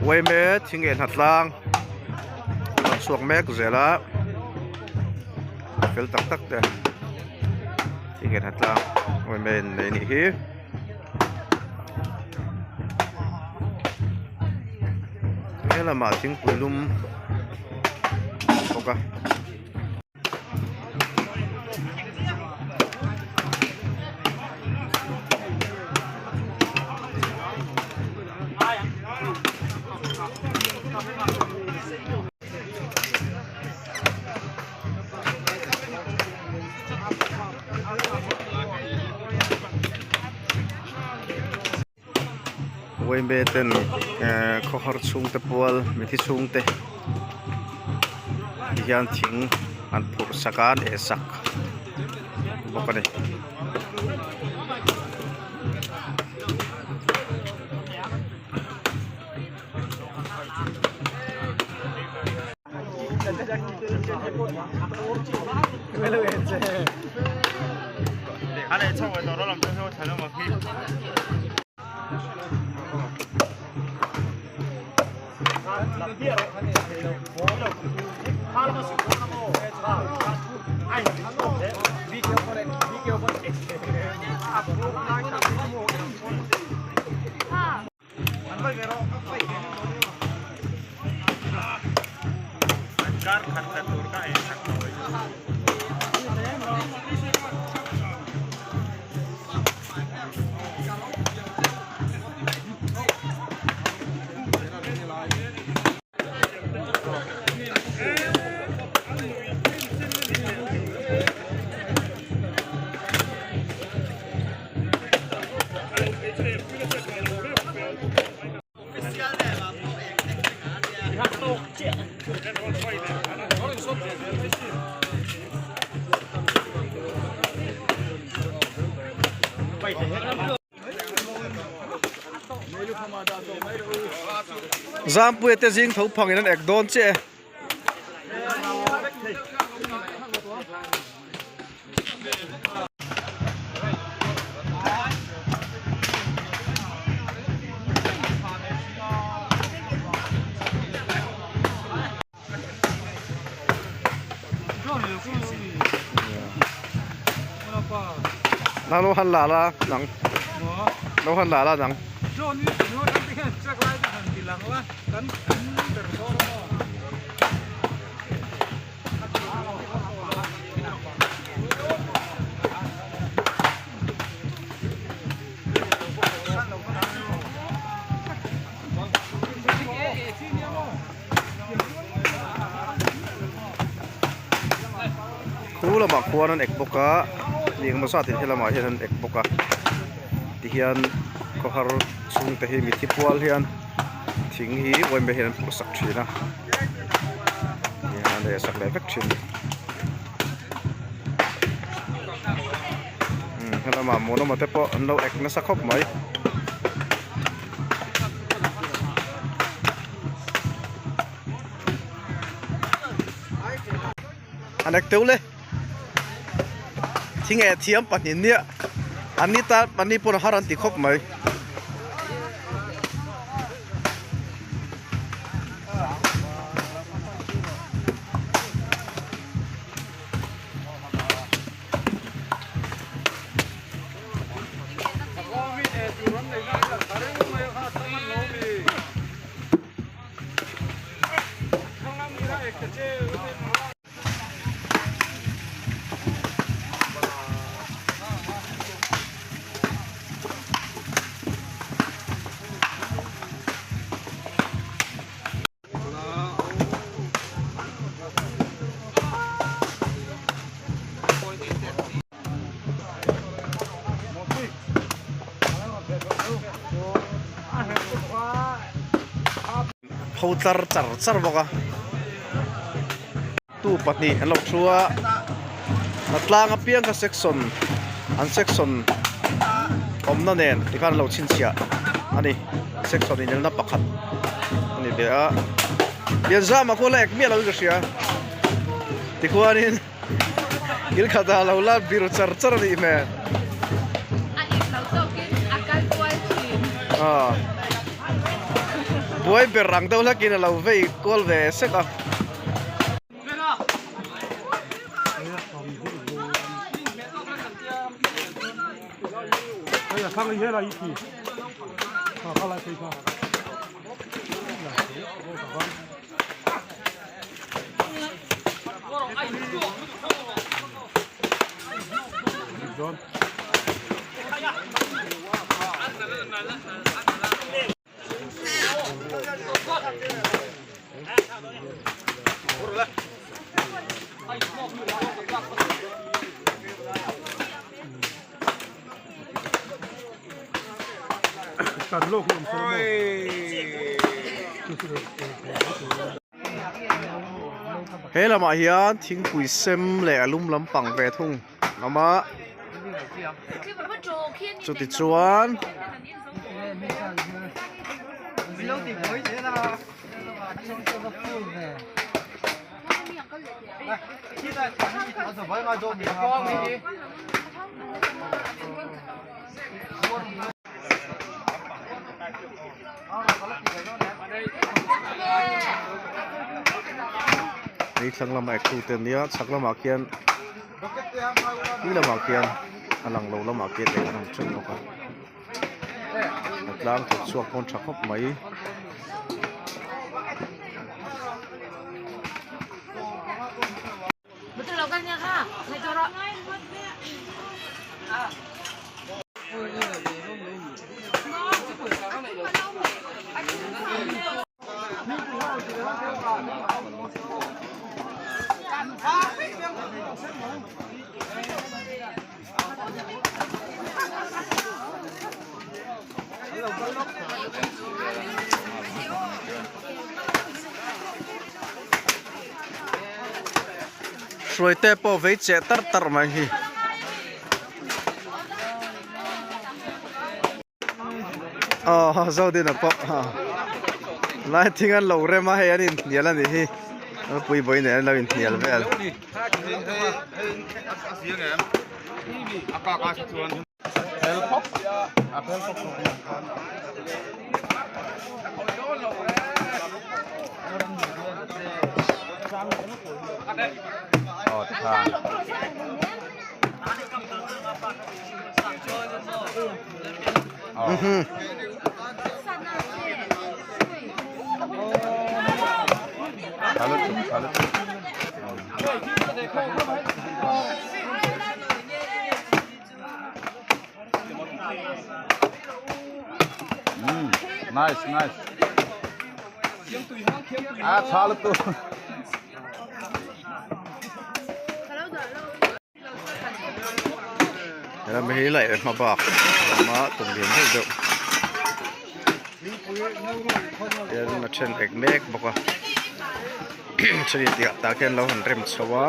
Uaime thing eh hnatlang a rawn chhuak mek zel a fel tak tak te thing eh hnatlang uaime in nei anih hi. He lamah thingpui lum bawk a. Uaime ten ehh khawhar chhungte pual mithi chhungte ti hian thing an phurh sak a an eh sak bawk a ni. Zampuia te zing tho phangin an ek dawn chiah e. Nang lo han la la nang lo han la la nang. Khu lamah khuan an ek bawk a mi engemaw zat in helamah hian an ek bawk a tihian khawhar chhungte hi mitthi pual hian thing hi uaime hian an phurh sak thin a tihian an reh sak leh vek thin umm helamah muanawma te pawh an lo ek nasa khawp mai. An ek teuh le thing eh thiam pahnih nia an ni tan an ni pawn har an ti khawp mai. Pho tlar char char bawk a tu pahnih an lo thu a a tlang apiang kha section an section awmna nen tikhan an lo chhinchhiah a ni section inelna pakhat a ni ve a Lianzama khaw la ek miah lo in ka hria tikhuanin. Thil khat ah lo la bir char char a nih hmel. A eng lo tawkin a kal kual thin. Aw. Buai ber ang deuh hlakin a lo vei kual ve sek a. He lamah hian thingpui sem leh a lum lampang ve thung a awm a chutichuan. Hei thlang lamah ek tute an nia chhak lamah khian tui lamah khian a lang lo lamah khian ek an awm teuh bawk a a tlang thawk chhuak pawn tha khawp mai. Hruaite pawh vei cheh tarh tarh mai hi. Aw Zodina pawh lai thing an lo rem a hei an inhnial a nih hi ropui vawi nen an lo inhnial vel. Nice nice a tha lutuk. Ram hi laih hma bak a tum lian deuh deuh hian a then ek mek bawk a chumi piah tah khian lo han rem chho a.